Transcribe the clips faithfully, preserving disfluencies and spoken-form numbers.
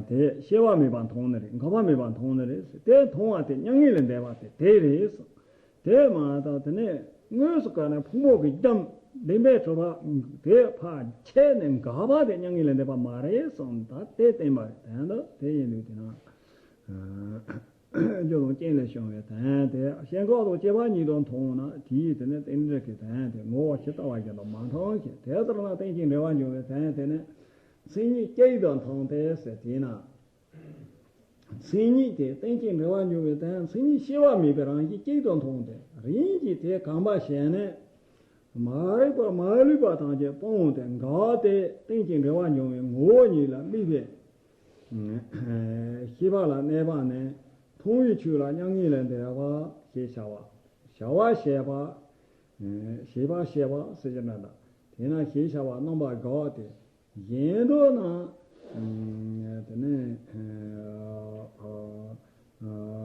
དེ་སྐྱེ་བ་མེད་པ་མཐོང་ནི་རེད། འགག་པ་མེད་པ་མཐོང་ནི་རེད། དེ་མཐོང་བ་དེ་མྱ་ངན་ལས་འདས་པ་དེ་དེ་རེད། དེ་མ་གཏོགས་དེ་ནས་དངོས་སུ་ག་ནས་ཕུང་པོ་གི་རྒྱུ་བདེན་པས་གྲུབ་པ་དེ་ཕར་ཆད་ནས་འགག་པ་དེ་མྱ་ངན་ལས་འདས་པ་མ་རེད་གསུངས། ད་དེ་བསྟན་པ་རེད། དེ་འདུག་དེ་ཡིན་དུས་དེ་ན། སྦྱོར་དང་རྐྱེན་ལས་བྱུང་བའི་དོན་དེ་སྐྱེ་འགག་དང་སྐྱེ་བ་ཉིད་དུ་མཐོང་ན། དེའི་དེ་ནི་རྟེན་འབྲེལ་གྱི་དོན་དེ་ངོ་བོ་ཇི་ལྟ་བ་བཞིན་དུ་མ་མཐོང་ཞིང་། དེ་ལྟར་ན་རྟེན་ཅིང་འབྲེལ་བར་འབྱུང་བའི་དོན་དེ་ནི་མཚན་ཉིད་གཅིག་ཏུ་མཐོང་སྟེ་ཟེར། དེས་ན་མཚན་ཉིད་དེ་རྟེན་ཅིང་འབྲེལ་བར་འབྱུང་བའི་དོན་མཚན་ཉིད་སྐྱེ་བ་མེད་པའི་རང་བཞིན་གཅིག་ཏུ་མཐོང་སྟེ། རིམ་གྱིས་དེ་གོམས་པ་བྱས་ནས་མ་རིག་པ་མ་ལུས་པ་ཐམས་ཅད་སྤངས་ཏེ་འགགས་ཏེ་རྟེན་ཅིང་འབྲེལ་བར་འབྱུང་བའི་ངོ་བོ་ཉིད་ལ་དམིགས་པའི་ཤེས་པ་ལ་གནས་པ་ནི་མཐོང་བའི་ཆོས་ལ་མྱ་ངན་ལས་འདས་པ་ཞེས་བྱ་བ། བྱ་བ་བྱས་པ། བྱས་པ་བྱས་པ་ཟེར་གྱི་འདྲ་འདྲ། དེས་ན་ཞེས་བྱ་བ་རྣམ་པ་དགག་སྟེ། གཞན་དུ་ན། དེ་ནས་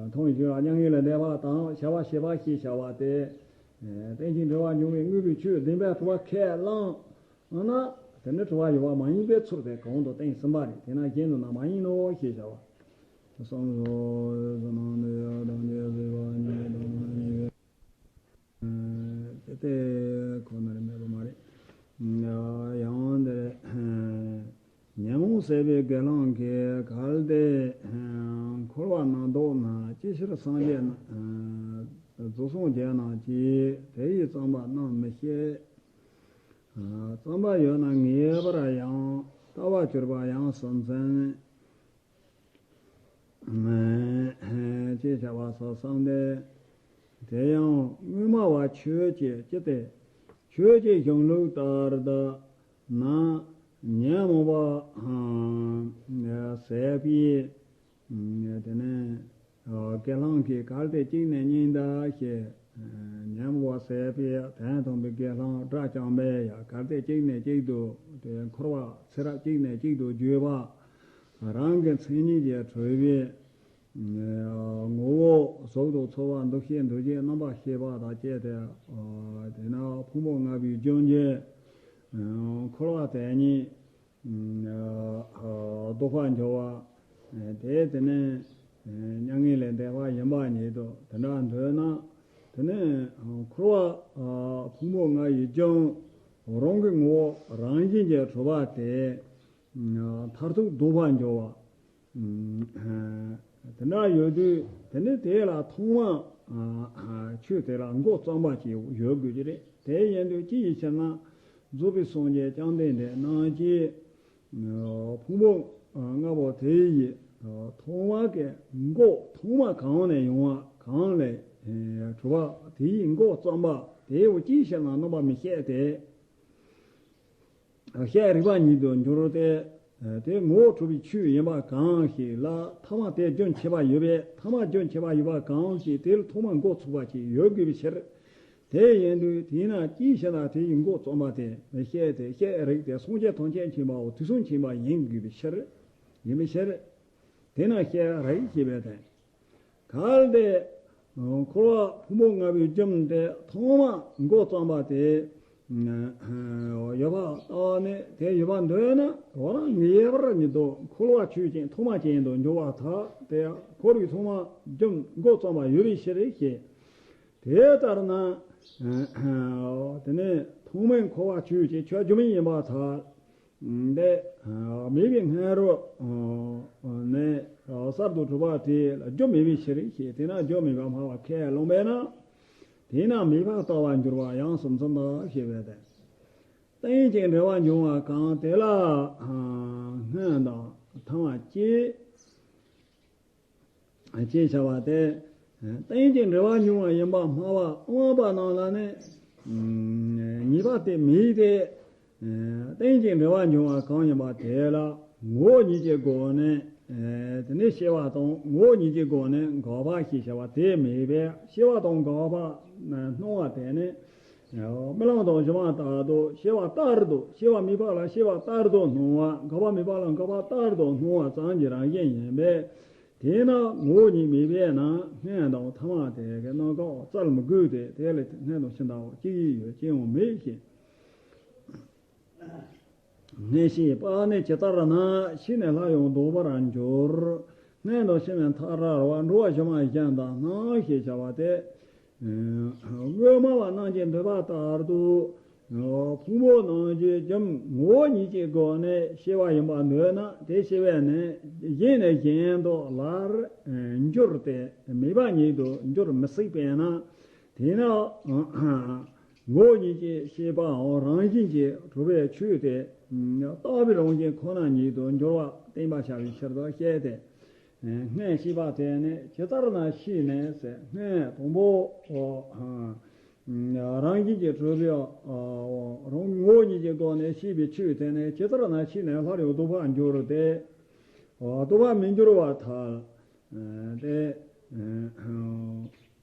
མཐོང་བའི་ཆོས་ལ་མྱ་ངན་ལས་འདས་པ་དང་བྱ་བ་བྱས་པ་ཞེས་བྱ་བ་སྟེ། རྟེན་ཅིང་འབྲེལ་བར་འབྱུང་བའི་དངོས་པོའི་ཆོས་བདེན་པས་གྲུབ་པ་ཁས་བླངས་ན། དེ་ནི་གྲུབ་པ་ཡོད་པ་མ་ཡིན་པའི་ཚུལ་དེ་གོང་དུ་བསྟན་ཟིན་པ་རེད། དེས་ན་གཞན་དུ་ན་མ་ཡིན་ནོ་ཞེས་བྱ་བ། བསམ་སོགས་སུ་སྣང་དུ་ཡང་དང་བརྒྱད་ཟེར་བ་ཉིད་དང་མ་ཉིད་པའི། དེ་ཁོ་ན་རེ་མེད་པ་མ་རེད། ཡང་འདིར་ཉོན་མོངས་ཟད་པའི་དགེ་སློང་གིས་གལ་ཏེ་འཁོར་བ་ན་བདོག་ན་ཅི་ཕྱིར་སངས་རྒྱས་རྣམས་རྫོགས་སངས་རྒྱས་རྣམས་ཀྱིས་དེ་ཡི་རྩོམ་པ་རྣམས་མི་བཤད། རྩོམ་པ་ཡོད་ན་ངེས་པར་ཡང་ལྟ་བར་གྱུར་པ་ཡང་སེམས་ཅན། ཅེས་བྱ་བ་སོགས་གསུངས་ཏེ། དེ་ཡང་དངོས་སྨྲ་བ་ཆོས་ཀྱི་ཅི་སྟེ། ཆོས་ཀྱི་གཞུང་ལུགས་ལྟར་དུ་ན་ཉོན་མོངས་པ་ཟད་པའི་དེ་ནས་དགེ་སློང་གིས་གལ་ཏེ་གཅིག་ནས་གཉིས་དུ་ཞེས་ཉོན་མོངས་པ་ཟད་པའི་དོན་མཐོང་བའི་དགེ་སློང་དགྲ་བཅོམ་པས་ཡང་གལ་ཏེ་གཅིག་ནས་གཅིག་ཏུ་དེ་འཁོར་བ་ཚེ་རབས་གཅིག་ནས་གཅིག་ཏུ་བརྒྱུད་པ། རང་གི་མཚན་ཉིད་ཀྱིས་གྲུབ་པའི་ངོ་བོ་གཟུགས་དང་ཚོར་བ་འདུ་ཤེས་འདུ་བྱེད་རྣམ་པར་ཤེས་པ་དང་བཅས་ཏེ། དེས་ན་ཕུང་པོ་ལྔ་པའི་རྒྱུ་འབྲས་འཁོར་བ་དེ་ཉིད་ལྡོག་པར་འགྱུར་བ། དེ་དེ་ནས་མྱ་ངན་ལས་འདས་པ་ཡིན་པ་ཉིད་དུ་དེ་འདྲ་འདོད་ན། དེ་ནས་འཁོར་བ་ཕུང་པོ་ལྔ་ཡི་རྒྱུ་རང་གི་ངོ་བོ་རང་བཞིན་གྱིས་གྲུབ་པ་དེ། མཐར་ཐུག་ལྡོག་པར་འགྱུར་བ། དེ་འདྲ་ཡོད་དུས་དེ་ནི་དེ་ལ་ཐོག་མ་ཆོས་དེ་ལ་མགོ་བརྩམས་པ་ཅིག་ཡོད་དགོས་ཀྱི་རེད། དེ་ཡིན་དུས་ཅི་ཡི་ཕྱིར་ན་རྫོགས་པའི་སངས་རྒྱས་བཅོམ་ལྡན་འདས་རྣམས་ཀྱིས་ཕུང་པོ་ལྔ་པོ་དེ་ཡི་ཐོག་མ་གི་མགོ་ཐོག་མ་གང་ནས་ཡོང་བ་གང་ལས་གྲུབ་པ་དེ་ཡི་མགོ་བརྩམས་པ་དེ་ཡང་ཅི་ཡི་ཕྱིར་ན་རྣམ་པར་མི་ཤེས་ཏེ། ཤེས་རིག་པ་ཉིད་དུ་འགྱུར་ཏེ། དེ་ངོ་བོ་གྲུབ་པའི་ཆོས་ཡིན་པ་གང་ཞིག་ལ་ཐ་མ་དེ་རྒྱུན་ཆད་པ་ཡོད་པས། ཐ་མ་རྒྱུན་ཆད་པ་ཡོད་པ་གང་ཞིག་དེ་ལ་ཐོག་མ་འགོ་ཚུགས་པ་ཅིག་ཡོད་དགོས་པའི་ཕྱིར། དེ་ཡིན་དུས་དེས་ན་ཅིའི་ཕྱིར་ན་དེ་ཡི་མགོ་བརྩམས་པ་དེ་མི་ཤེས་ཏེ། ཤེས་རིག་དེ་སངས་རྒྱས་ཐམས་ཅད་མཁྱེན་པའོ་དུས་གསུམ་མཁྱེན་པ་ཡིན་དགོས་པའི་ཕྱིར། ཡིན་པའི་ཕྱིར། དེས་ན་ཤེས་རིག་ཞེས་པའི་དོན། གལ་ཏེ་འཁོར་བ་ཕུང་པོ་ལྔ་པའི་རྒྱུ་དེ་ཐོག་མ་འགོ་བརྩམས་པ་དེ་ཡོད་པ་ལྟ་ནས། དེ་ཡོད་པར་འདོད་ན་འོ་ན་ངེས་པར་ཉིད་དུ་འཁོར་བ་ཆོས་ཅན་ཐོག་མ་ཅན་དུ་འགྱུར་བར་ཐལ། དེ་འཁོར་བའི་ཐོག་མ་རྒྱུ་འགོ་བརྩམས་པ་ཡོད་པའི་ཕྱིར་ཞེས། དེ་ལྟར་ན་དེ་ནས་ཐོག་མའི་འཁོར་བ་ཆོས་ཅན་ཆོས་རྒྱུ་མེད་ཡིན་པར་ཐལ། འདི་མེད་པའི་སྔ་རོལ་ནས་གསར་དུ་གྲུབ་པ་དེ་ལ་རྒྱུ་མེད་པའི་ཕྱིར་ཞེས། དེས་ན་རྒྱུ་མེད་པར་སྨྲ་བ་ཁས་བླངས་པས་ན། དེས་ན་མེད་པར་ལྟ་བར་འགྱུར་བ་ཡང་སེམས་ཅན་དག་ཞེས་པས་ཏེ། རྟེན་ཅིང་འབྲེལ་བར་འབྱུང་བ་གང་དེ་ལ་སྔོན་དང་ཐ་མ་སྐྱེ། ཅེས་བྱ་བ་སྟེ། རྟེན་ཅིང་འབྲེལ་བར་འབྱུང་བ་ཡིན་པར་སྨྲ་བ་སྟོང་པ་རྣམས་ལ་ནི། ཉེས་པ་དེ་མེད་དེ། རྟེན་ཅིང་འབྲེལ་བར་འབྱུང་བ་གང་ཡིན་པ་དེ་ལ་ངོ་བོ་ཉིད་ཀྱི་སྒོ་ནས། དེ་ནི་སྐྱེ་བ་དང་ངོ་བོ་ཉིད་ཀྱི་སྒོ་ནས་འགག་པ་ཞེས་བྱ་བ་དེ་མེད་པས། སྐྱེ་བ་དང་འགག་པ་སྣང་བ་དེ་ནི། རྨི་ལམ་དང་སྒྱུ་མ་ལྟར་དུ་སྐྱེ་བ་ལྟར་དུ། སྐྱེ་བ་མེད་པ་ལ་སྐྱེ་བ་ལྟར་དུ་སྣང་བ། འགག་པ་མེད་པ་ལ་འགག་པ་ལྟར་དུ་སྣང་བ་ཙམ་གྱི་རང་བཞིན་ཡིན་པས། དེས་ན་ངོ་བོ་ཉིད་མེད་པས་ན་སྔོན་དང་ཐ་མ་དེ་གའི་རྣམ་གྲངས་བཙལ་མི་དགོས་ཏེ། དེ་ལས་སྔོན་དང་ཕྱི་མ་གཅིག་ཡོད་ཅིང་མེད་ཅིང་། སྔོན་ཤེས་པ་ནི་ཇི་ལྟར་ན་ཤི་ནས་སླར་ཡང་ལྡོག་པར་འགྱུར། སྔོན་དང་ཕྱི་མའི་མཐའ་བྲལ་བ་འགྲོ་བ་གཞན་མ་གཞན་དང་སྣང་ཞེས་བྱ་བ་སྟེ། སྔོན་མ་བ་རྣམས་ཀྱིས་འདོད་པ་ལྟར་དུ། ཕུང་པོ་རྣམས་ཀྱི་སྒྱུ་མ་ངོ་བོ་ཉིད་ཀྱི་སྒོ་ནས་ཤེས་པ་ཡིན་པར་འདོད་ན། དེ་ཤེས་པས་ནི་གཞན་ནས་གཞན་དུ་སླར་འགྱུར་ཏེ་མེད་པ་ཉིད་དུ་འགྱུར་མི་སྲིད་པས་ན། དེས་ན་ངོ་བོ་ཉིད་ཀྱི་ཤེས་པའམ་རང་བཞིན་གྱིས་གྲུབ་པའི་ཆོས་དེ་རྟག་པའི་རང་བཞིན་ཁོ་ན་ཉིད་དུ་འགྱུར་བ་བསྟན་པར་བྱ་བའི་ཕྱིར་དུ་བཤད་དེ། སྔོན་ཤེས་པ་དེ་ནི་ཇི་ལྟར་ན་ཤི་ནས་ཟེར། སྔོན་དང་པོ་རང་བཞིན་གྱིས་གྲུབ་པའི་རང་ངོ་བོ་ཉིད་ཀྱི་སྒོ་ནས་ཤེས་པའི་ཆོས་དེ་ནི་ཇི་ལྟར་ན་ཤི་ནས་སླར་ཡང་ལྡོག་པར་འགྱུར་ཏེ། ལྡོག་པར་མི་འགྱུར་བར་ཐལ། དེ་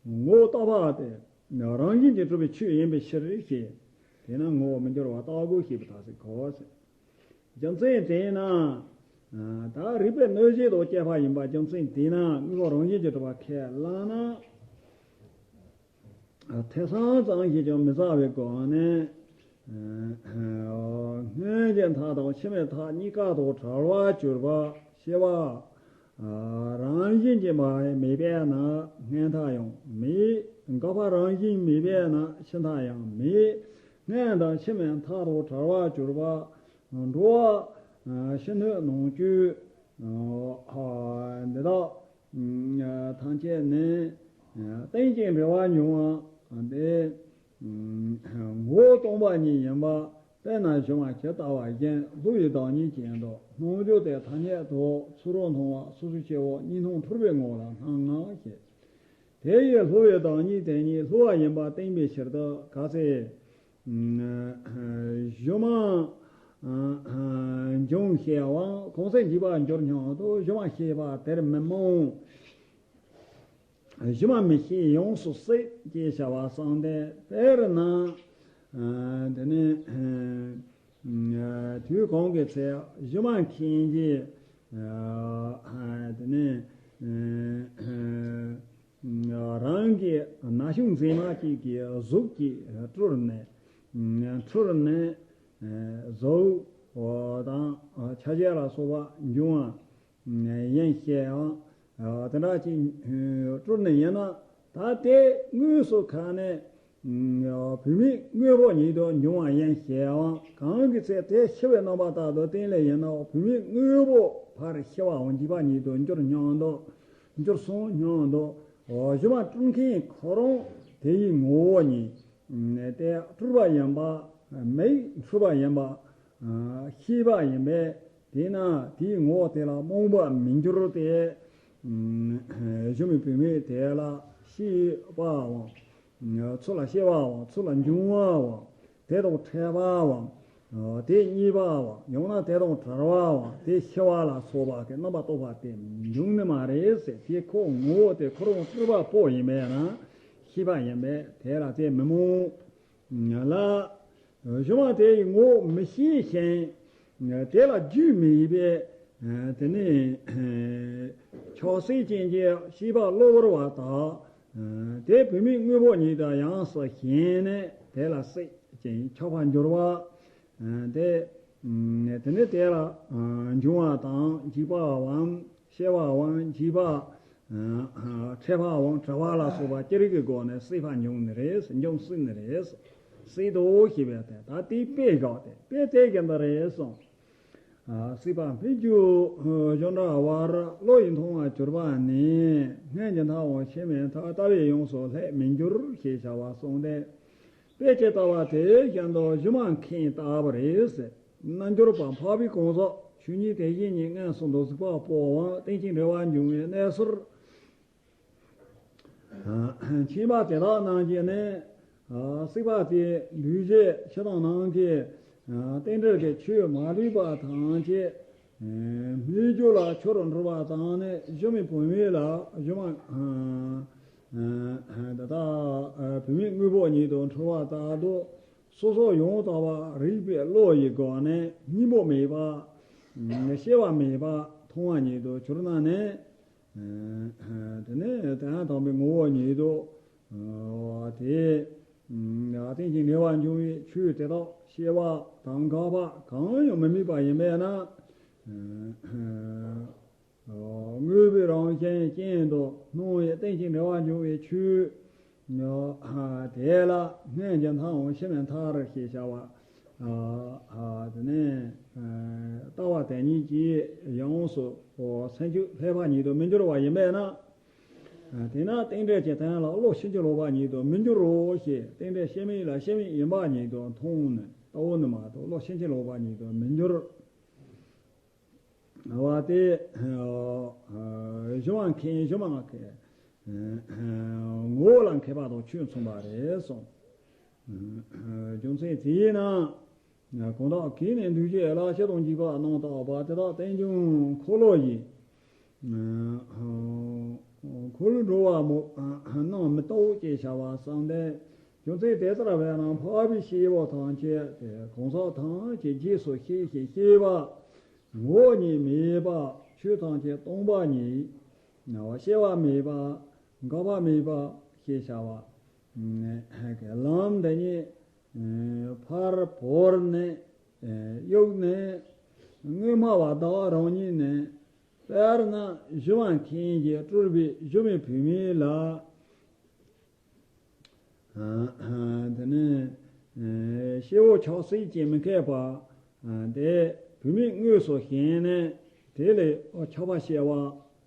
ངོ་བོ་རྟག་པ་དེ་རང་བཞིན་གྱིས་གྲུབ་པའི་ཆོས་ཡིན་པའི་ཕྱིར་ཞེས། དེས་ན་ངོ་བོ་མི་འགྱུར་བ་རྟག་གོ་ཞེས་པའི་ཐ་ཚིག་གོ་ཟེར། རྒྱུ་མཚན་དེས་ན། ད་རིགས་པས་གནོད་བྱེད་དུ་སྐྱེས་པ་ཡིན་པ་རྒྱུ་མཚན་དེས་ན་དངོས་པོ་རང་བཞིན་གྱིས་གྲུབ་པ་ཁས་བླངས་ན། ཐེ་ཚོམ་ཙམ་ཞིག་ཀྱང་མི་ཟ་བའི་སྒོ་ནས། སྔོན་གྱི་མཐའ་དང་ཕྱི་མའི་མཐའ་གཉིས་ཀ་དང་བྲལ་བར་གྱུར་པ་ཤེས་པ། རང་བཞིན་གྱིས་མ་མེད་པས་ན་སྔོན་མཐའ་ཡང་མེད། འགག་པ་རང་བཞིན་མེད་པས་ན་ཕྱི་མཐའ་ཡང་མེད། སྔོན་དང་ཕྱི་མའི་མཐའ་དང་བྲལ་བར་གྱུར་པ། འགྲོ་བ་ཤི་འདོད་ནང་བཅུག་འདི་དག་ཐམས་ཅད་ནི་རྟེན་ཅིང་འབྲེལ་བར་འབྱུང་བ་སྟེ། ངོ་བོ་སྟོང་པ་ཉིད་ཡིན་པ། དཔེར་ན་གཞོམ་པ་ཇི་ལྟ་བ་བཞིན་སླུ་བའི་བདག་ཉིད་ཅན་དུ་སྣང་རྒྱུ་དེ་ཐ་སྙད་དུ་ཚུ་རོལ་མཐོང་བ་སོ་སོའི་སྐྱེ་བོ་གཉིས་སྣང་འཁྲུལ་པའི་ངོ་ལ་སྣང་ངོ་ཞེས། དེ་ཡི་སླུ་བའི་བདག་ཉིད་དེ་ཉིད་སླུ་བ་ཡིན་པ་བསྟན་པའི་ཕྱིར་དུ་ག་ཚད། གཞོམ་པ་འབྱུང་ཤེས་པའང་གང་ཚད་འཇིག་པར་འགྱུར་སྙམ་དུ་གཞོམ་པ་ཤེས་པ་དེར་མི་རྨོངས། གཞོམ་པ་མི་ཤེས་ཡོངས་སུ་སྲེག་ཅེས་བྱ་བ་གསུངས་ཏེ། དཔེར་ན། དེ་ནི་དུས་གང་གི་ཚེ་གཞོམ་པ་མཁན་གྱིས་དེ་ནི་རང་གི་ན་ཆུང་མཛེས་མ་གཅིག་གི་གཟུགས་ཀྱིས་སྤྲུལ་ནས། འཁྲུལ་ནས་གཟུགས་དང་ཆ་བྱད་ལ་སོགས་པ་འབྱུང་བ་ཡིན་ཞེས་ཡང་དེ་འདྲ་ཅིག་སྤྲུལ་ནས་ཡིན་ན། ད་དེ་དངོས་སུ་ག་ནས་བུད་མེད་དངོས་པོ་ཉིད་དུ་འབྱུང་བ་ཡིན་ཞེས་ཡང་། གང་གི་ཚེ་དེ་ཤི་བའི་རྣམ་པ་ལྟར་དུ་བསྟན་ལས་ཡིན་ནའང་བུད་མེད་དངོས་པོ་ཕར་ཤི་བའམ་འཇིག་པ་ཉིད་དུ་འགྱུར་སྙམ་དུ། འགྱུར་སོང་སྙམ་དུ། གཞོམ་པ་སྤྲུལ་མཁན་ཁོ་རང་དེ་ཡི་ངོ་བོ་ཉིད་དེ་སྤྲུལ་པ་ཡིན་པ། མིག་འཁྲུལ་པ་ཡིན་པ། ཤེས་པ་ཡིན་པས། དེས་ན་དེའི་ངོ་བོ་དེ་ལ་རྨོངས་པར་མི་འགྱུར་ཏེ། གཞོམ་པའི་བུད་མེད་དེ་ལ་ཤེས་པའམ། ཚུར་ལ་ཤེས་པའམ། ཚུར་ལ་འབྱུང་བའམ། དེ་དང་ཕྲད་པའམ། དེ་རྙེད་པའམ། ཡང་ན་དེ་དང་བྲལ་བའམ། དེ་ཤི་བ་ལ་སོགས་པ་གི་རྣམ་པར་རྟོག་པ་དེ་འབྱུང་ནི་མ་རེད་ཟེར། དེ་ཁོ་ངོ་བོ་དེ་ཁོ་རང་སྤྲུལ་པ་པོ་ཡིན་པས་ན་ཤེས་པ་ཡིན་པས་དེ་ལ་དེ་མི་རྨོངས། ལ། གཞོམ་པ་དེ་ཡི་ངོ་བོ་མི་ཤེས་ཤིང་། དེ་ལ་རྒྱུས་མེད་པས། དེ་ནི་ཆགས་སྲེད་ཅན་གྱི་ཤེས་པ་གློ་བུར་བ་དག་དེ་བུད་མེད་དངོས་པོ་ཉིད་དུ་ཡོངས་སུ་ཞེན་ནས་དེ་ལ་སྲེད་ཅིང་ཆགས་པར་འགྱུར་བ། དེ་དེ་ནི་དེ་ལ་འབྱུང་བ་དང་འཇིག་པའམ། ཤེས་པའམ། འཇིག་པ། འཕྲད་པའམ་བྲལ་བ་ལ་སོགས་པ་ཅི་རིགས་ཀྱི་སྒོ་ནས་སྲེད་པ་འབྱུང་ནི་རེད། འབྱུང་སྲིད་ནི་རེད། སྲིད་དོ་ཞེས་པས་ཏེ། ད་དེའི་དཔེ་བཞག་སྟེ། དཔེ་དེ་ག་འདྲ་རེད་གསུངས། སྲིད་པ་སྨིག་རྒྱུ་བཞིན་འདྲ་བར་བློ་ཡིས་མཐོང་བར་གྱུར་པ་ནི། སྔོན་གྱི་མཐའ་དང་ཕྱི་མའི་མཐའ་ལྟ་བས་ཡོངས་སུ་བསླད་མི་འགྱུར་ཞེས་བྱ་བ་གསུངས་ཏེ། དཔེ་ཇི་ལྟ་བ་དེ་བཞིན་དུ་གཞོམ་པ་མཁན་ལྟ་བུ་རེད། རྣལ་འབྱོར་པ་འཕགས་པའི་གང་ཟག་ཆོས་ཉིད་དེ་བཞིན་ཉིད་མངོན་སུམ་དུ་གཟིགས་པ་པོའམ་རྟེན་ཅིང་འབྲེལ་བར་འབྱུང་བའི་གནས་སུ་ཕྱིན་པ་དེ་དག་རྣམས་ཀྱིས་ནི། སྲིད་པ་དེའི་འདུས་བྱས་ཕྱི་དང་ནང་གི་རྟེན་འབྲེལ་གྱི་ཆོས་མ་ལུས་པ་ཐམས་ཅད་སྨིག་རྒྱུ་ལ་ཆུར་འགྲོ་བ་དང་ནི། གཞོམ་པའི་བུད་མེད་ལ་གཞོམ་པ། ད་ལྟ་བུད་མེད་དངོས་པོ་ཉིད་དུ་འཁྲུལ་བ་ལྟར་དུ། སོ་སོ་ཡང་དག་པར་རིག་པའི་བློ་ཡི་སྒོ་ནས་སྙིང་པོ་མེད་པ། ཤེས་པ་མེད་པ་མཐོང་བ་ཉིད་དུ་གྱུར་ན་ནི། དེ་ནི་དོན་དམ་པའི་ངོ་བོ་ཉིད་དུ། དེ་ རྟེན་ཅིང་འབྲེལ་བར་འབྱུང་བའི་ཆོས་དེ་དག་སྐྱེ་བ་དང་འགག་པ་གང་ཡང་མི་དམིགས་པ་ཡིན་པས་ན། དངོས་པོའི་རང་བཞིན་ཅན་དུ་སྣང་བའི་རྟེན་ཅིང་འབྲེལ་བར་འབྱུང་བའི་ཆོས་དེ་ལ་སྔོན་གྱི་མཐའ་འམ་ཕྱི་མའི་མཐའ་རུ་ཞེས་བྱ་བ། དེ་ནས་ལྟ་བ་དེ་ཉིད་ཀྱིས་ཡོངས་སུ་སེམས་བསྐྱེད་ལྷོད་པ་ཉིད་དུ་མི་འགྱུར་བ་ཡིན་པས་ན། དེས་ན་རྟེན་འབྲེལ་གྱི་དོན་ལ་བློ་ཕྱིན་ཅི་ལོག་པ་ཉིད་དུ་མི་འགྱུར་རོ་ཞེས། རྟེན་འབྲེལ་སྐྱེ་མེད་ལ་སྐྱེ་མེད་ཡིན་པ་ཉིད་དུ་མཐོང་ནས་ལྟ་བུ་ནི་མ་གཏོགས་བློ་ཕྱིན་ཅི་ལོག་པ་ཉིད་དུ་མི་འགྱུར་བ་སྟེ། སྒྱུ་མ་མཁན་སྒྱུ་མ་མཁན་ངོ་བོ་ལ་མཁས་པ་དང་ཆོས་མཚུངས་པ་རེད་གསུངས། རྒྱུ་མཚན་དེས་ན། གང་དག་གིས་ནི་འདུ་བྱེད་ལ་སྤྱི་དང་འཇིག་པ་རྣམ་བརྟག་པ་དེ་དག་རྟེན་འབྱུང་འཁོར་ལོ་ཡི། འཁོར་ལོས་འགྲོ་བ་མོ་རྣམས་མི་རྟག་ཅེས་བྱ་བ་གསུངས་ཏེ། རྒྱུ་མཚན་དེ་ལྟར་བས་ན་འཕགས་པའི་སྐྱེ་བོ་ཐམས་ཅད་དེ་གང་ཟག་ཐམས་ཅད་རྗེས་སུ་སྐྱེ་ཞིང་སྐྱེ་བ། ངོ་བོ་ཉིད་མེད་པ། ཆོས་ཐམས་ཅད་སྟོང་པ་ཉིད། སྐྱེ་བ་མེད་པ། འགག་པ་མེད་པ་ཞེས་བྱ་བ། ལམ་འདི་ཉིད་ཕར་བོར་ནས་གཡུགས་ནས་དངོས་སྨྲ་བ་བདག་རང་ཉིད་ནས། དཔེར་ན་སྒྱུ་མ་མཁན་གྱིས་སྤྲུལ་པའི་སྒྱུ་མའི་བུད་མེད་ལ། དེ་ནས་སྐྱེ་བོ་ཆགས་སྲེད་ཀྱིས་མི་ཁེགས་པ། དེ་བུད་མེད་དངོས་སུ་ཞེན་ནས་དེ་ལས་ཆགས་པ་སྐྱེ་བ་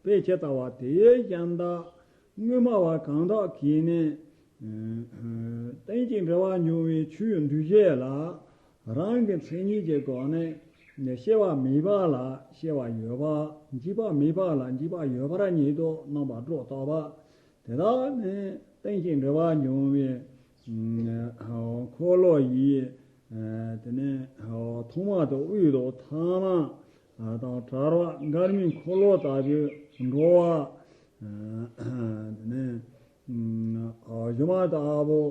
དཔེ་ཇི་ལྟ་བ་དེ་བཞིན་དུ། དངོས་སྨྲ་བ་གང་དག་གིས་ནི། རྟེན་ཅིང་འབྲེལ་བར་འབྱུང་བའི་ཆོས་འདུས་བྱས་ལ། རང་གི་མཚན་ཉིད་ཀྱི་སྒོ་ནས་སྐྱེ་བ་མེད་པ་ལ་སྐྱེ་བ་ཡོད་པ། འཇིག་པ་མེད་པ་ལ་འཇིག་པ་ཡོད་པར་ཉིད་དུ་རྣམ་པར་སྒྲོ་བཏགས་པ། དེ་དག་ནི་རྟེན་ཅིང་འབྲེལ་བར་འབྱུང་བའི་འཁོར་ལོ་ཡི། དེ་ནས་ཐོག་མ་དང་དབུས་དང་ཐ་མ་དང་བྲལ་བ་མགར་མའི་འཁོར་ལོ་ལྟ་བུའི་འགྲོ་བ། དེ་ནས་སྒྱུ་མ་ལྟ་བུ་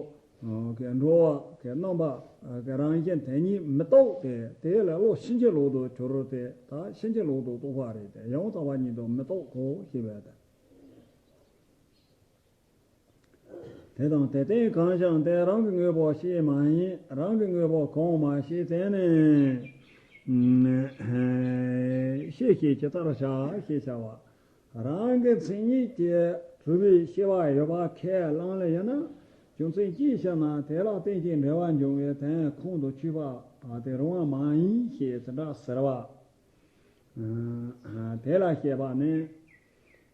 གི་འགྲོ་བ་གི་རྣམ་པ་གི་རང་བཞིན་དེ་ཉིད་མི་རྟག་སྟེ། དེ་ལ་བློ་ཕྱིན་ཅི་ལོག་ཏུ་གྱུར་ཏེ། ད་ཕྱིན་ཅི་ལོག་ཏུ་རྟོགས་པ་རེད་དེ། ཡང་དག་པ་ཉིད་དུ་མི་རྟག་གོ་ཞེས་པས་ཏེ། དེ་དང་དེ་ལྟའི་གང་ཞིག་དེ་རང་གི་དངོས་པོ་ཤེས་མ་ཡིན། རང་གི་དངོས་པོ་གང་མ་ཤེས་དེ་ནི། ཤེས་ཞེས་ཇི་ལྟར་བྱ་ཞེས་བྱ་བ། རང་གི་མཚན་ཉིད་ཀྱིས་གྲུབ་པའི་སྐྱེ་བ་ཡོད་པ་ཁས་བླངས་ལེ་ཡིན་ན། རྒྱུ་མཚན་ཅིའི་ཕྱིར་ན་དེ་ལ་རྟེན་ཅིང་འབྲེལ་བར་འབྱུང་བའི་དོན་ཁོང་དུ་ཆུད་པ་དེ་རུང་བ་མ་ཡིན་ཞེས་དེ་འདྲ་ཟེར་བ། དེ་ལ་བཤད་པ་ནི།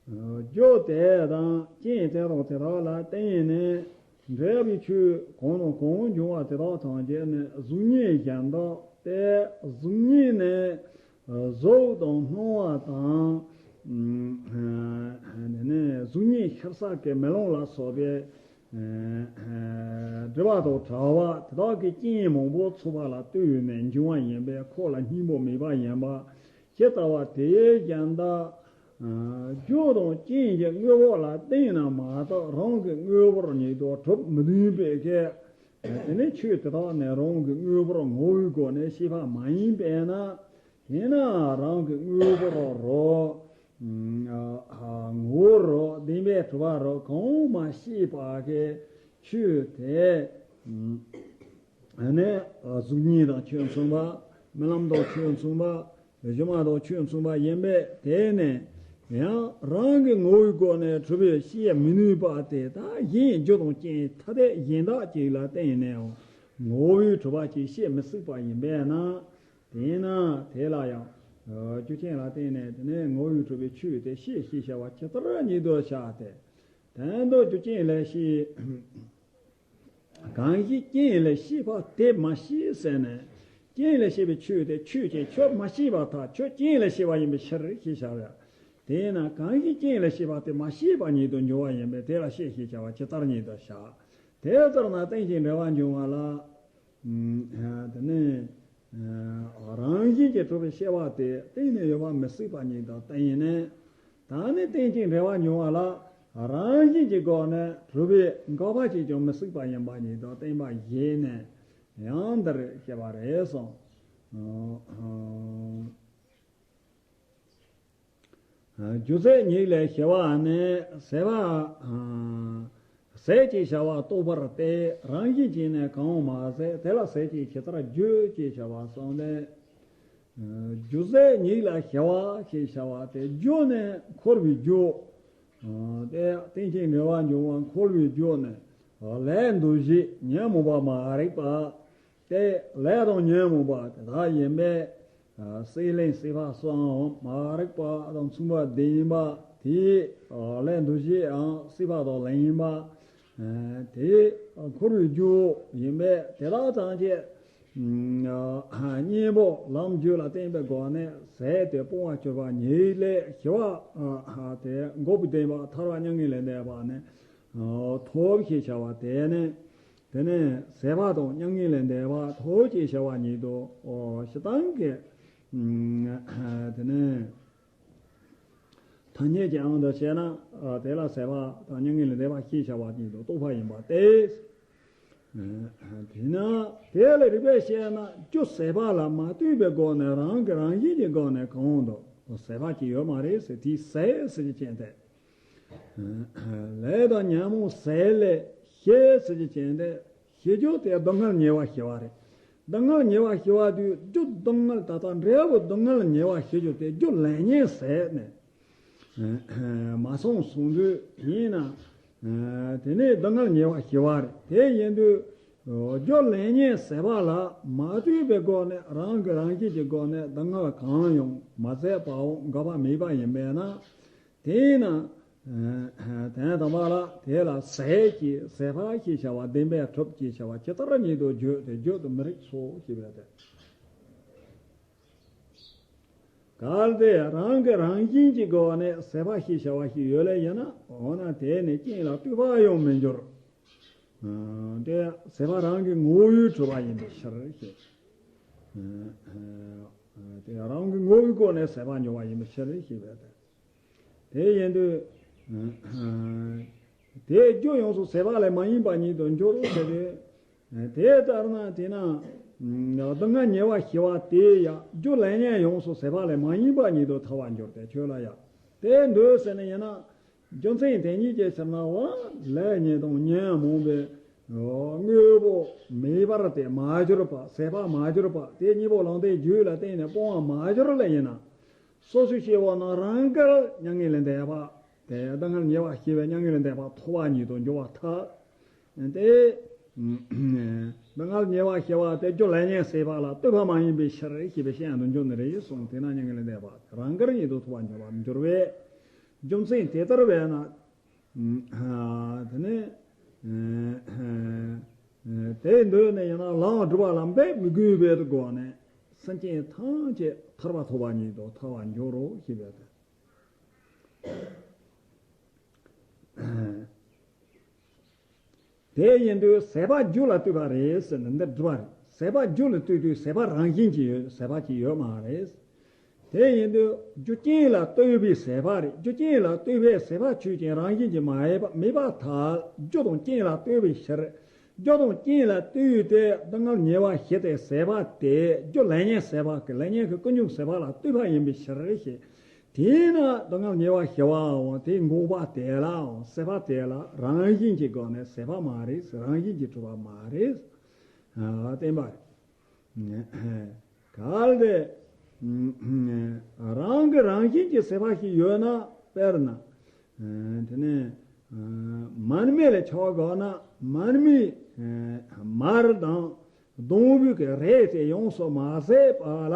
རྒྱུ་དེ་དང་རྐྱེན་དེ་དང་དེ་དག་ལ་བརྟེན་ནས་འབྲེལ་བའི་ཆོས་གང་དང་གང་འབྱུང་བ་དེ་དག་ཐམས་ཅད་ནི་གཟུགས་བརྙན་གཞན་དག་སྟེ། གཟུགས་བརྙན་ནི་གཟུགས་དང་སྣང་བ་དང་། དེ་ནས་གཟུགས་བརྙན་ཤར་ས་གི་མེ་ལོང་ལ་སོགས་པའི་སྒྲིབ་པ་དང་བྲལ་བ་དེ་དག་གི་རྐྱེན་མང་པོ་ཚོགས་པ་ལ་ལྟོས་ནས་འབྱུང་བ་ཡིན་པས། ཁོ་ལ་སྙིང་པོ་མེད་པ་ཡིན་པ། ཇི་ལྟ་བ་དེ་བཞིན་དུ། རྒྱུ་དང་རྐྱེན་གྱི་དངོས་པོ་ལ་བརྟེན་ན་མ་གཏོགས་རང་གི་དངོས་པོར་ཉིད་དུ་གྲུབ་མི་ནུས་པའི་ཕྱིར། དེ་ནི་ཆོས་དེ་དག་ནི་རང་གི་དངོས་པོར་ངོ་བོའི་སྒོ་ནས་ཤེས་པ་མ་ཡིན་པས་ན། དེས་ན་རང་གི་དངོས་པོར་རོ། ངོ་བོར་རོ། བདེན་པས་གྲུབ་པར་རོ། གང་མ་ཤེས་པ་གི་ཆོས་དེ། ནི་གཟུགས་བརྙན་དང་ཆོས་མཚུངས་པ། རྨི་ལམ་དང་ཆོས་མཚུངས་པ། སྒྱུ་མ་དང་ཆོས་མཚུངས་པ་ཡིན་པས། དེ་ནི་ཡང་རང་གི་ངོ་བོའི་སྒོ་ནས་གྲུབ་པའི་ཤེས་མི་ནུས་པ་དེ་དག་གཞན་རྒྱུ་དང་རྐྱེན་ཐ་དད་གཞན་དག་ཅིག་ལ་བརྟེན་ནས་ངོ་བོས་གྲུབ་པ་ཅིག་བཤད་མི་སྲིད་པ་ཡིན་པས་ན། དེས་ན་དེ་ལ་ཡང་རྒྱུ་རྐྱེན་ལ་བརྟེན་ནས་དེ་ནས་ངོ་བོས་གྲུབ་པའི་ཆོས་དེ་བཤད་ཞེས་བྱ་བ་ཇི་ལྟར་ཉིད་དུ་བྱ་སྟེ། དོན་དུ་རྒྱུ་རྐྱེན་ལས་སྐྱེས། གང་ཞིག་རྐྱེན་ལས་སྐྱེས་པ་དེ་མ་ཤེས་ཟེར་ནས། རྐྱེན་ལས་སྐྱེས་པའི་ཆོས་དེ་ཆོས་ཅན་ཁྱོད་མ་ཤེས་པར་ཐལ། ཁྱོད་རྐྱེན་ལས་སྐྱེས་པ་ཡིན་པའི་ཕྱིར་ཞེས་བྱ་བ། དེས་ན་གང་ཞིག་རྐྱེན་ལས་སྐྱེས་པ་དེ་མ་ཤེས་པ་ཉིད་དུ་འགྱུར་བ་ཡིན་པས། དེ་ལ་བཤད་ཞེས་བྱ་བ་ཇི་ལྟར་ཉིད་དུ་བྱ། དེ་ལྟར་ན་རྟེན་ཅིང་འབྲེལ་བར་འབྱུང་བ་ལ། དེ་ནི་རང་བཞིན་གྱིས་གྲུབ་པའི་སྐྱེ་བ་དེ་གཏན་ནས་ཡོད་པ་མི་སྲིད་པ་ཉིད་དུ་བསྟན་ནས། ད་ནི་རྟེན་ཅིང་འབྲེལ་བར་འབྱུང་བ་ལ་རང་བཞིན་གྱི་སྒོ་ནས་གྲུབ་པའི་འགག་པ་ཅིས་ཀྱང་མི་སྲིད་པ་ཡིན་པ་ཉིད་དུ་བསྟན་པ་བཞིན་ནས་ཡང་འདིར་བཤད་པ་རེད་གསུངས། རྒྱུ་ཚད་ཉིད་ལས་སྐྱེ་བ་ནི་ཟད་པ། ཟད་ཅེས་བྱ་བ་རྟོགས་པར་ཏེ། རང་བཞིན་གྱིས་ནི་གང་མ་ཟད། དེ་ལ་ཟད་ཅེས་ཇི་ལྟར་བརྗོད་ཅེས་བྱ་བ་གསུངས་ཏེ། རྒྱུ་ཟད་ཉིད་ལ་ཞི་བ་ཞེས་བྱ་བ་སྟེ། རྒྱུ་ནི་འཁོར་བའི་རྒྱུ། དེ་རྟེན་ཅིང་འབྲེལ་བར་འབྱུང་བ་འཁོར་བའི་རྒྱུ་ནི། ལས་འདུ་བྱེད་ཉོན་མོངས་པ་མ་རིག་པ། དེ་ལས་དང་ཉོན་མོངས་པ་དེ་དག་ཡིན་པས། སྲེད་ལེན་སྲེད་པ་གསུམ་མ་རིག་པ་དང་མཚུངས་པ་ལྡན་པ་དེའི་ལས་འདུ་བྱེད་ཡང་སྲེད་པ་དང་ལེན་པ། དེ་འཁོར་བའི་རྒྱུ་ཡིན་པས། དེ་དག་ཐམས་ཅད་གཉེན་པོ་ལམ་རྒྱུད་ལ་བརྟེན་པའི་སྒོ་ནས་ཟད་དེ་སྤོང་བར་གྱུར་པ་ཉིད་ལས་ཞི་བ་དེ་འགོག་པའི་བདེན་པ་ཐར་པ་མྱ་ངན་ལས་འདས་པ་ནི་ཐོབ་ཞེས་བྱ་བ་དེ་ནི། དེ་ནས་ཟད་པ་དང་མྱ་ངན་ལས་འདས་པ་ཐོབ་ཅེས་བྱ་བ་ཉིད་དོ། སྤྱིར་བཏང་གི་དེ་ནས་ཐ་སྙད་ཀྱི་དབང་དུ་བྱས་ན། དེ་ལ་ཟད་པ་དང་མྱ་ངན་ལས་འདས་པ་ཞེས་བྱ་བ་ཉིད་དུ་རྟོགས་པ་ཡིན་པ་སྟེ། དེས་ན་དེ་ལ་རིགས་པས་དཔྱད་ན། རྒྱུ་ཟད་པ་ལ་མ་ལྟོས་པའི་སྒོ་ནས་རང་གི་རང་བཞིན་གྱི་སྒོ་ནས་གང་དུ་ཟད་པ་ཅིག་ཡོད་མ་རེད་ཟེར། དེའི་ཟད་ཟེར་གྱི་ཅན་ཏེ། ལས་དང་ཉོན་མོངས་ཟད་ལས་ཞི་ཟེར་གྱི་ཅན་ཏེ། ཞི་རྒྱུ་དེ་སྡུག་བསྔལ་ཉེ་བར་ཞི་བ་རེད། སྡུག་བསྔལ་ཉེ་བར་ཞི་བ་དུས་རྒྱུ་སྡུག་བསྔལ་ད་ལྟ་འབྲས་བུ་སྡུག་བསྔལ་ཉེ་བར་ཞི་རྒྱུ་དེ་རྒྱུ་ལས་ཉོན་ཟད་ནས་མ་སོང་གསུང་དུས་ཡིན་ན། དེ་ནས་སྡུག་བསྔལ་ཉེ་བར་ཞི་བ་རེད། དེ་ཡིན་དུས་རྒྱུ་ལས་ཉོན་ཟད་པ་ལ་མ་ལྟོས་པའི་སྒོ་ནས་རང་གི་རང་བཞིན་གྱི་སྒོ་ནས་སྡུག་བསྔལ་གང་ཡང་མ་ཟད་པའང་འགག་པ་མེད་པ་ཡིན་པས་ན། དེས་ན། དོན་དམ་པ་ལ་དེ་ལ་ཟད་ཀྱི་ཟད་པ་ཞེས་བྱ་བ་བདེན་པས་གྲུབ་ཅེས་བྱ་བ་ཇི་ལྟར་ཉིད་དུ་བརྗོད་དེ་བརྗོད་དུ་མི་རིགས་སོ་ཞེས་པས་ཏེ། གལ་ཏེ་རང་གི་རང་བཞིན་གྱི་སྒོ་ནས་ཟད་པ་ཞེས་བྱ་བ་ཞིག་ཡོད་ལེ་ཡིན་ན། འོ་ན་དེ་ནི་རྐྱེན་ལ་ལྟོས་པ་ཡང་མི་འགྱུར། དེ་ཟད་པ་རང་གི་ངོ་བོས་གྲུབ་པ་ཡིན་པའི་ཕྱིར་ཞེས། དེ་རང་གི་ངོ་བོའི་སྒོ་ནས་ཟད་པ་འགྱུར་བ་ཡིན་པའི་ཕྱིར་ཞེས་པས་ཏེ། དེ་ཡིན་དུས། དེའི་རྒྱུ་ཡོངས་སུ་ཟད་པ་ལས་མ་ཡིན་པ་ཉིད་དུ་འགྱུར་ཟེར་ཏེ། དེ་ལྟར་ན་དེས་ན། སྡུག་བསྔལ་ཉེ་བར་ཞི་བ་དེ་ཡང་རྒྱུ་ལས་ཉོན་ཡོངས་སུ་ཟད་པ་ལས་མ་ཡིན་པ་ཉིད་དུ་ཐལ་བར་འགྱུར་ཏེ་ཁྱོད་ལ་ཡང་དེ་འདོད་ཟེར་ནི་ཡིན་ན། རྒྱུ་མཚན་དེ་ཉིད་ཀྱི་ཕྱིར་ན་བ། ལས་ཉོན་དང་ཉོན་མོངས་པའི་དངོས་པོ་མེད་པར་དེ་མ་གྱུར་པ། ཟད་པ་མ་གྱུར་པ་དེ་གཉིས་པོ་ལམ་དེའི་རྒྱུད་ལ་བརྟེན་ནས་སྤོང་བ་མ་གྱུར་ལ་ཡིན་ན། སོ་སོའི་སྐྱེ་བོ་རྣམས་རང་དགར་མྱ་ངན་ལས་འདས་པ། དེ་སྡུག་བསྔལ་ཉེ་བར་ཞི་བའི་མྱ་ངན་ལས་འདས་པ་ཐོབ་པ་ཉིད་དུ་འགྱུར་བར་ཐལ། དེ། སྡུག་བསྔལ་ཉེ་བར་ཞི་བ་དེ་རྒྱུ་ལས་ཉོན་ཟད་པ་ལ་ལྟོས་པ་མ་ཡིན་པའི་ཕྱིར་ཞེས་པའི་ཞེན་དུ་འཇོག་ནི་རེད་གསུངས། དེས་ན་མྱ་ངན་ལས་འདས་པ་རང་དགར་ཉིད་དུ་ཐོབ་པར་འགྱུར་བར་འགྱུར་བས། རྒྱུ་མཚན་དེ་ལྟར་བས་ན། དེ་ནས། དེ་འདོད་ནས་ཡང་ན་ལམ་སྒྲུབ་པ་ལ་འབད་མི་དགོས་པའི་སྒོ་ནས་སེམས་ཅན་ཐམས་ཅད་ཐར་པ་ཐོབ་པ་ཉིད་དུ་ཐལ་བར་འགྱུར་རོ་ཞེས་པས་ཏེ། དེ་ཡིན་དུས་ཟད་པ་རྒྱུ་ལ་ལྟོས་པ་རེད་ཟེར་ནས་འདིར་སྒྲུབ་པ་རེད། ཟད་པ་རྒྱུ་ལ་ལྟོས་དུས་ཟད་པ་རང་བཞིན་གྱིས་ཡོད། ཟད་པ་ཅིག་ཡོད་མ་རེད། དེ་ཡིན་དུས་རྒྱུ་རྐྱེན་ལ་ལྟོས་པའི་ཟད་པ་རེད། རྒྱུ་རྐྱེན་ལ་ལྟོས་པའི་ཟད་པ་ཆོས་ཅན་རང་བཞིན་གྱིས་མ་ཡལ་བ་མེད་པར་ཐལ། རྒྱུ་དང་རྐྱེན་ལ་ལྟོས་པའི་ཕྱིར། རྒྱུ་དང་རྐྱེན་ལ་ལྟོས་ཏེ་སྡུག་བསྔལ་ཉེ་བར་ཞི་སྟེ་ཟད་པ་དེ་རྒྱུ་ལས་ཉོན་ཟད་པ་གི་ལས་ཉོན་གྱི་ཀུན་འབྱུང་ཟད་པ་ལ་ལྟོས་པ་ཡིན་པའི་ཕྱིར་ཞེས། དེས་ན་སྡུག་བསྔལ་ཉེ་བར་ཞི་བའམ་དེ་འགོག་པ་དེ་ལའང་ཟད་པ་དེ་ལ་རང་བཞིན་གྱི་སྒོ་ནས་ཟད་པ་མ་རེད། རང་བཞིན་གྱིས་གྲུབ་པ་མ་རེད། ཨ། བསྟན་པ་རེད། གལ་ཏེ་རང་གི་རང་བཞིན་གྱི་ཟད་པ་ཞིག་ཡོད་ན། དཔེར་ན། དེ་ནས་མར་མེ་ལ་ཆགས་དགོས་ན། མར་མེ་མར་དང་སྡོང་བུ་གི་རས་དེ་ཡོངས་སུ་མ་ཟད་པ་ལ་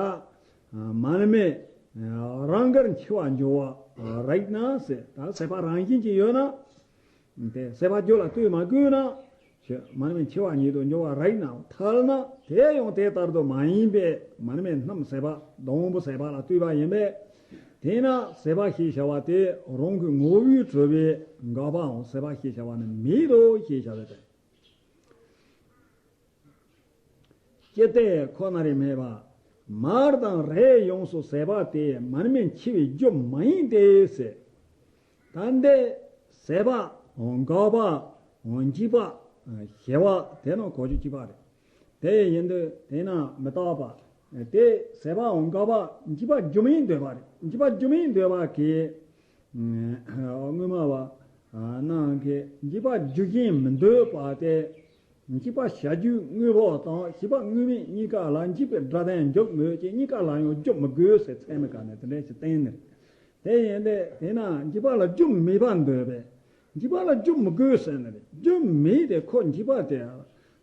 མར་མེ་རང་དགར་འཆི་བར་འགྱུར་བ་རིགས་ན་ཟེར། ད་ཟད་པ་རང་བཞིན་གྱིས་ཡོད་ན། དེ་ཟད་པ་རྒྱུ་ལ་ལྟོས་མ་དགོས་ན། མར་མེ་འཆི་བ་ཉིད་དུ་འགྱུར་བ་རིགས་ན་ཐལ་ན། དེ་ཡང་དེ་ལྟར་དུ་མ་ཡིན་པས། མར་མེ་རྣམས་ཟད་པ་སྡོང་བུ་ཟད་པ་ལ་ལྟོས་པ་ཡིན་པས། དེས་ན་ཟད་པ་ཞེས་བྱ་བ་དེ་རང་གི་ངོ་བོས་གྲུབ་པས་འགག་པའམ་ཟད་པ་ཞེས་བྱ་བ་ནི་མེད་དོ་ཞེས་བྱ་བ་སྟེ། ཅི་སྟེ་ཁོ་ནར་སྨྲས་པ། མར་དང་རས་ཡོངས་སུ་ཟད་པ་དེ་མར་མེ་འཆི་བའི་རྒྱུ་མ་ཡིན་ཏེ་ཟེར། ད་འདི་ཟད་པ། འགག་པ། འཇིག་པ། ཞི་བ་དེ་རྣམས་གོ་རྒྱུ་གཅིག་པ་རེད། དེ་ཡིན་དུས་དེས་ན་མི་རྟག་པ། དེ་ཟད་པའམ་འགག་པ་འཇིག་པ་སྒྱུ་མའི་འདོད་པ་རེད། འཇིག་པ་སྒྱུ་མའི་འདོད་པ་གིས། སྔོན་མ་བ། ནང་གི་འཇིགས་པ་རྒྱུ་རྐྱེན་མི་འདོད་པ་སྟེ། འཇིགས་པ་བྱ་རྒྱུའི་དངོས་པོ་དང་བྱིས་པ་དངོས་མེད་གཉིས་ཀ་ལ་འཇིགས་པའི་སྒྲ་གདངས་འཇོག་མོད་ཀྱི་གཉིས་ཀ་ལ་ཡང་འཇོག་མི་དགོས་ཟེར་ཚད་མའི་བཀའ་ནས་དེ་འདྲ་ཞིག་བསྟན་ནས། དེ་ཡིན་ཏེ་དེས་ན་འཇིགས་པ་ལ་རྒྱུ་མེད་པར་འདོད་པས། འཇིགས་པ་ལ་རྒྱུ་མི་དགོས་ཟེར་ནི་རེད། རྒྱུ་མེད་དེ་ཁོ་འཇིགས་པ་དེ་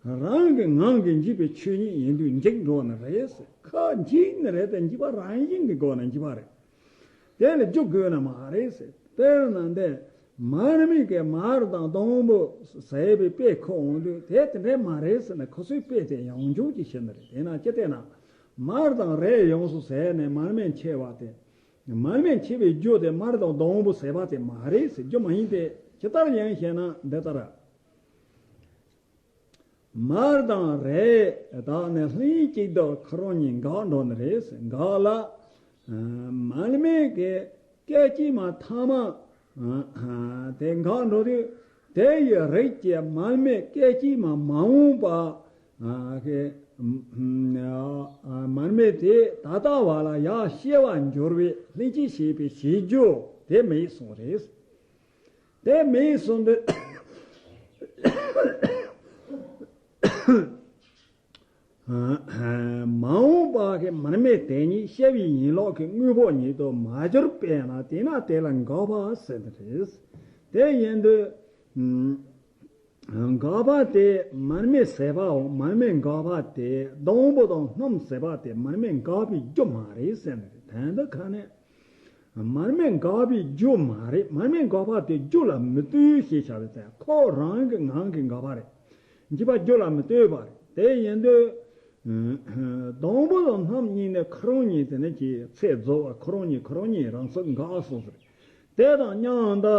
རང་གི་ངང་གིས་འཇིག་པའི་ཆོས་ཉིད་ཡིན་དུས་འཇིག་འགྲོ་ནི་རེད་ཟེར། ཁོ་འཇིག་ནི་རེད་དེ་འཇིགས་པ་རང་བཞིན་གྱི་སྒོ་ནས་འཇིགས་པ་རེད། དེ་ལ་རྒྱུ་དགོས་ནི་མ་རེད་ཟེར། དཔེར་ན་འདི་མར་མེ་གིས་མར་དང་སྡོང་པོ་ཟ་བའི་དཔེ་ཁོ་འོང་དུས་དེ་དེ་འདྲ་མ་རེད་ཟེར་ནས་ཁོ་ཚོའི་དཔེ་དེ་ཡང་འཇུག་གི་བཤད་ནི་རེད། དེས་ན་ཅི་སྟེ་ན་མར་དང་རས་ཡོངས་སུ་ཟད་ནས་མར་མེ་མཆེད་པ་དེ། མར་མེ་མཆེད་པའི་རྒྱུ་དེ་མར་དང་སྡོང་པོ་ཟད་པ་དེ་མ་རེད་ཟེར། རྒྱུ་མ་ཡིན་ཏེ། ཇི་ལྟར་ཡང་ཞེ་ན་འདི་ལྟར། མར་དང་རས་དག་ནི་ལྷན་ཅིག་ཏུ་ཁོ་རང་གཉིས་འགག་འགྲོ་ནི་རེད་ཟེར། འགག་ལ། མར་མེ་གི་སྐད་ཅིག་མ་ཐ་མ་དེ་འགག་འགྲོ་དུས་དེ་ཡི་རིགས་ཀྱི་མར་མེ་སྐད་ཅིག་མ་མ་འོངས་པ། ཨ་ཧེ། ཨ་མར་མེ་དེ་ད་ལྟ་བ་ལ་ཡང་སྐྱེ་བར་འགྱུར་བའི་ལྷན་ཅིག་བྱེད་པའི་བྱེད་རྒྱུ་དེ་མེད་གསུངས་རེད། དེ་མེད་གསུངས་དུས། མ་འོངས་པ་གི་མར་མེ་དེ་ཉིད་སྐྱེ་བའི་ཡན་ལག་གི་དངོས་པོ་ཉིད་དུ་མ་གྱུར་པས་ན་དེས་ན་དེ་ལ་འགག་པ་ཟེར་ནི་རེད། དེ་ཡིན་དུས། འགག་པ་དེ་མར་མེ་ཟད་པའམ་མར་མེ་འགག་པ་དེ་སྡོང་པོ་དང་སྣུམ་ཟད་པ་དེ་མར་མེ་འགག་པའི་རྒྱུ་མ་རེད་ཟེར་ནི་རེད། དོན་དུ་ཁ་ནས་མར་མེ་འགག་པའི་རྒྱུ་མ་རེད། མར་མེ་འགག་པ་དེ་རྒྱུ་ལ་མི་ལྟོས་ཞེས་བྱ་བའི་ཚེ་ཁོ་རང་གི་ངང་གིས་འགག་པ་རེད། འཇིགས་པ་རྒྱུ་ལ་མི་ལྟོས་པ་རེད། དེ་ཡིན་དུས། སྡོང་པོ་དང་སྣུམ་གཉིས་ནི་ཁོ་རང་གཉིས་དེ་ནི་ཀྱི་ཚེ་རྫོགས་པ་ཁོ་རང་གཉིས་ཁོ་རང་གཉིས་རང་སར་འགག་སོང་ཟེར། དེ་དང་མཉམ་དུ།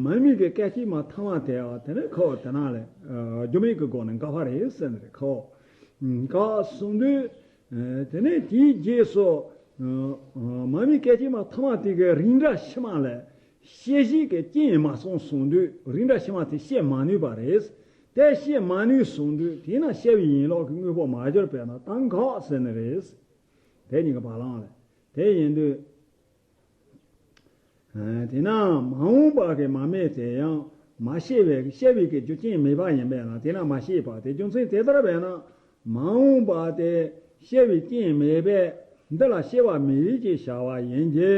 མར་མེ་གི་སྐད་ཅིག་མ་ཐ་མ་དེ་བ་དེ་ནི་ཁོ་དེ་ན་ལས། རྒྱུ་མེད་ཀྱི་སྒོ་ནས་འགག་པ་རེད་ཟེར་ནི་རེད། ཁོ། འགག་སོང་དུས། དེ་ནས་དེའི་རྗེས་སུ། མར་མེ་སྐད་ཅིག་མ་ཐ་མ་དེ་གི་རིགས་འདྲ་ཕྱི་མ་ལས། སྐྱེད་བྱེད་ཀྱི་རྐྱེན་མ་སོང་གསུངས་དུས་རིགས་འདྲ་ཕྱི་མ་དེ་སྐྱེད་མ་ནུས་པ་རེད། དེ་སྐྱེད་མ་ནུས་གསུངས་དུས་དེས་ན་སྐྱེ་བའི་ཡན་ལག་གི་དངོས་པོ་མ་གྱུར་པས་ན་ད་འགག་ཟེར་ནི་རེད། དེ་གཉིས་ཀྱི་བར་ལམ་ལས། དེ་ཡིན་དུས། དེས་ན་མ་འོངས་པ་གི་མར་མེ་དེ་ཡང་མ་སྐྱེས་པའི་སྐྱེ་བའི་གི་རྒྱུ་རྐྱེན་མེད་པ་ཡིན་པས་ན་དེས་ན་མ་སྐྱེས་པ་དེ་རྒྱུ་མཚན་དེ་ལྟར་བས་ན་མ་འོངས་པ་དེ་སྐྱེ་བའི་རྐྱེན་མེད་པས་འདི་ལ་སྐྱེ་བ་མེད་ཅེས་བྱ་བ་ཡིན་གྱི།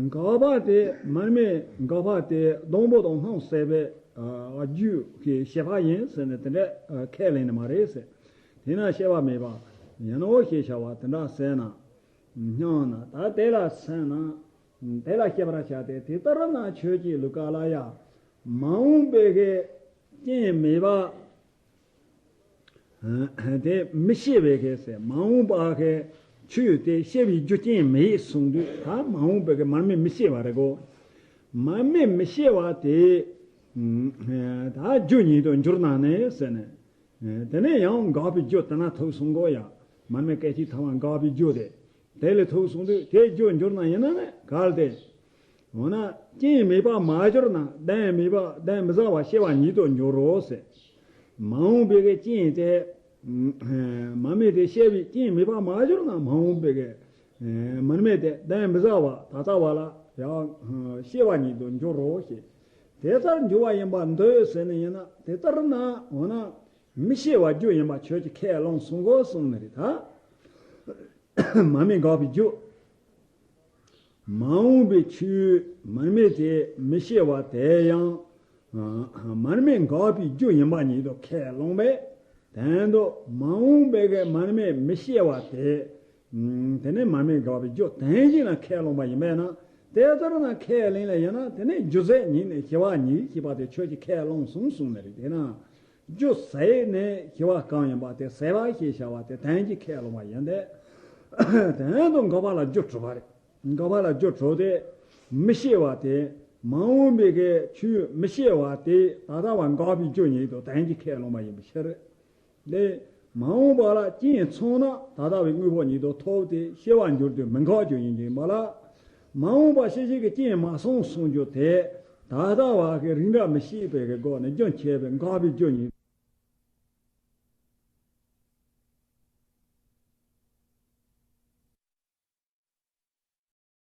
འགག་པ་དེ་མར་མེ་འགག་པ་དེ་སྡོང་པོ་དང་སྣུམ་ཟད་པའི་རྒྱུ་གི་བྱེད་པ་ཡིན་ཟེར་ནས་དེ་འདྲ་ཁས་ལེན་ནི་མ་རེད་ཟེར། དེས་ན་སྐྱེ་བ་མེད་པ་ཡིན་ནོ་ཞེས་བྱ་བ་དེ་འདྲ་ཟེར་ན། སྙམ་ན་ད་དེ་ལ་སེམས་ན། དེ་ལ་སྐྱེ་བར་བྱ་སྟེ་དེ་ལྟར་ན་ཁྱོད་ཀྱིས་ལུ་ཀ་ལ་ཡ། མ་འོངས་པའི་གི་རྐྱེན་མེད་པ། དེ་མི་སྐྱེ་བའི་གི་ཟེར་མ་འོངས་པ་གི་ཆོས་དེ་སྐྱེ་བའི་རྒྱུ་རྐྱེན་མེད་གསུངས་དུས་ད་མ་འོངས་པའི་གི་མར་མེ་མི་སྐྱེ་བ་རེད་གོ། མར་མེ་མི་སྐྱེ་བ་དེ། ད་རྒྱུ་ཉིད་དུ་འགྱུར་ན་ནི་ཟེར་ནས། དེ་ནས་ཡང་འགག་པའི་རྒྱུ་དེ་ན་ཐུག་སོང་གོ་ཡ། མར་མེ་སྐད་ཅིག་ཐ་མ་འགག་པའི་རྒྱུ་དེ། དེ་ལས་ཐུག་སོང་དུས་དེ་རྒྱུ་འགྱུར་ན་ཡིན་ན་ནི་གལ་ཏེ། འོ་ན་རྐྱེན་མེད་པ་མ་གྱུར་ན་གདན་མེད་པ་གདན་མི་ཟ་བ་སྐྱེ་བ་ཉིད་དུ་འགྱུར་རོ་ཟེར། མ་འོངས་པའི་གི་རྐྱེན་དེ། མར་མེ་དེ་སྐྱེ་བའི་རྐྱེན་མེད་པ་མ་གྱུར་ན་མ་འོངས་པའི་གི། མར་མེ་དེ་གདན་མི་ཟ་བ་ད་ལྟ་བ་ལ་ཡང་སྐྱེ་བ་ཉིད་དུ་འགྱུར་རོ་ཞེས། དེ་ལྟར་འགྱུར་བ་ཡིན་པར་འདོད་ཟེར་ནི་ཡིན་ན་དེ་ལྟར་ན་འོ་ན་མི་སྐྱེ་བ་རྒྱུ་ཡིན་པ་ཁྱོད་ཀྱིས་ཁས་བླངས་སོང་གོ་གསུངས་ནི་རེད་ད། མར་མེ་འགག་པའི་རྒྱུ། མ་འོངས་པའི་ཆོས་མར་མེ་དེ་མི་སྐྱེ་བ་དེ་ཡང་། མར་མེ་འགག་པའི་རྒྱུ་ཡིན་པ་ཉིད་དུ་ཁས་བླངས་པས། དོན་དུ་མ་འོངས་པའི་གི་མར་མེ་མི་སྐྱེ་བ་དེ། དེ་ནས་མར་མེ་འགག་པའི་རྒྱུ་དོན་གཅིག་ལ་ཁས་བླངས་པ་ཡིན་པས་ན། དེ་ལྟར་ན་ཁས་ལེན་ལ་ཡིན་ན་དེ་ནས་རྒྱུ་ཟད་ཉིད་ནས་སྐྱེ་བ་ཉིད་ཞེས་པ་དེ་ཁྱོད་ཀྱིས་ཁས་བླངས་སོང་གསུངས་ནི་རེད། དེས་ན། རྒྱུ་ཟད་ནས་སྐྱེ་བ་གང་ཡིན་པ་དེ་ཟད་པ་ཞེས་བྱ་བ་དེ་དོན་གཅིག་ཁས་བླངས་པ་ཡིན་ཏེ། དོན་དུ་འགག་པ་ལ་རྒྱུ་གྲུབ་པ་རེད། འགག་པ་ལ་རྒྱུ་གྲུབ་སྟེ། མི་སྐྱེ་བ་དེ། མ་འོངས་པའི་གི་ཆོས་མི་སྐྱེ་བ་དེ་ད་ལྟ་བ་འགག་པའི་རྒྱུ་ཉིད་དུ་དོན་གཅིག་ཁས་བླངས་པ་ཡིན་པའི་ཕྱིར། དེ། མ་འོངས་པ་ལ་རྐྱེན་ཚང་ན་ད་ལྟ་བའི་དངོས་པོ་ཉིད་དུ་ཐོབ་སྟེ་སྐྱེ་བར་འགྱུར་ཏེ་མི་འགག་རྒྱུ་ཡིན་གྱི་མ་ལ། མ་འོངས་པ་སྐྱེ་བྱེད་ཀྱི་རྐྱེན་མ་སོང་གསུང་རྒྱུ་དེ། ད་ལྟ་བ་གི་རིགས་འདྲ་མི་ཤེས་པའི་གི་སྒོ་ནས་རྒྱུ་མཁས་པའི་འགག་པའི་རྒྱུ་ཉིད།